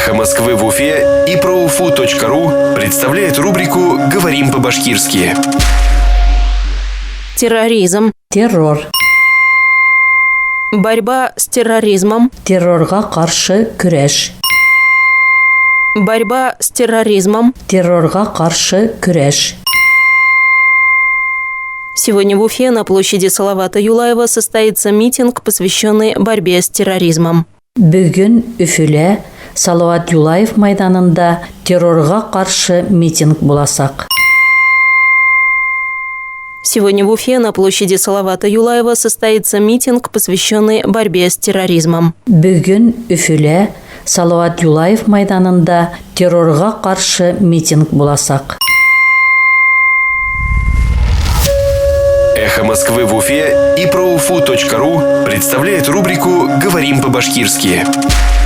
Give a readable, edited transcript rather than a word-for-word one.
«Эхо Москвы» в Уфе и проуфу.ру представляет рубрику «Говорим по-башкирски». Терроризм. Террор. Борьба с терроризмом. Террорға ҡаршы көрәш. Борьба с терроризмом. Террорға ҡаршы көрәш. Сегодня в Уфе на площади Салавата Юлаева состоится митинг, посвященный борьбе с терроризмом. Бөгөн Өфөлә Салауат Юлаев майҙанында террорға ҡаршы митинг буласаҡ. Сегодня в Уфе на площади Салавата Юлаева состоится митинг, посвященный борьбе с терроризмом. Бөгөн Өфөлә Салауат Юлаев майҙанында террорға ҡаршы митинг буласаҡ. «Эхо Москвы» в Уфе и проуфу.ру представляет рубрику «Говорим по-башкирски».